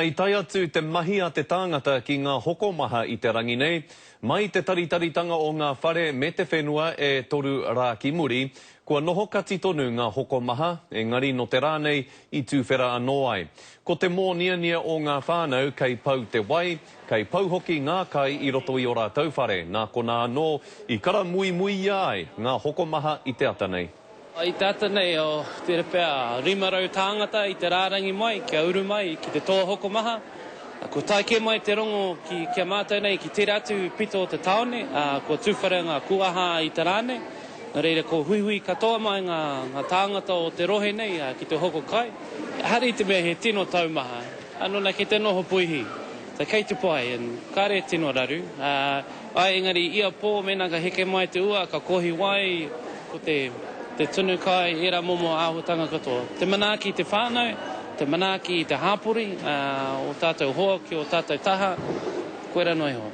I tae atu te mahi a te tāngata ki ngā hokomaha i te rangi nei, mai te taritaritanga o ngā whare me te whenua e toru rā ki muri, kua noho kati tonu ngā hokomaha, engari nō te rā nei i tūwhera anō ai. Ko te mōniania o ngā whānau kei pau te wai, kei pau hoki ngā kai i roto i ō rātou whare, nā konā anō i karamuimuia ai ngā hokomaha i te ata nei. I te ata nei, oh, tērā pea 500 tāngata i te rārangi mai kia uru mai ki te toa hokomaha. Kua tae kē mai te rongo ki, ki a mātou nei ki tērā atu pito o te tāone, ā, kua tūwhera ngā kūaha i te rā nei. Nō reira, kua huihui katoa mai ngā, ngā tāngata o te rohe nei ki te hoko kai. Ehara i te mea he tino taumaha, ā, nōna kei te noho puihi. So kei te pai, and kāre e tino raru. Ā, āe, engari ia pō mēnā ka heke mai te ua, ka kohi wai, ko te, te tunu kai, ērā momo āhuatanga katoa. Te manaaki i te whānau, te manaaki i te hāpori, ā, ō tātou hoa ki ō tātou taha, koirā noa iho.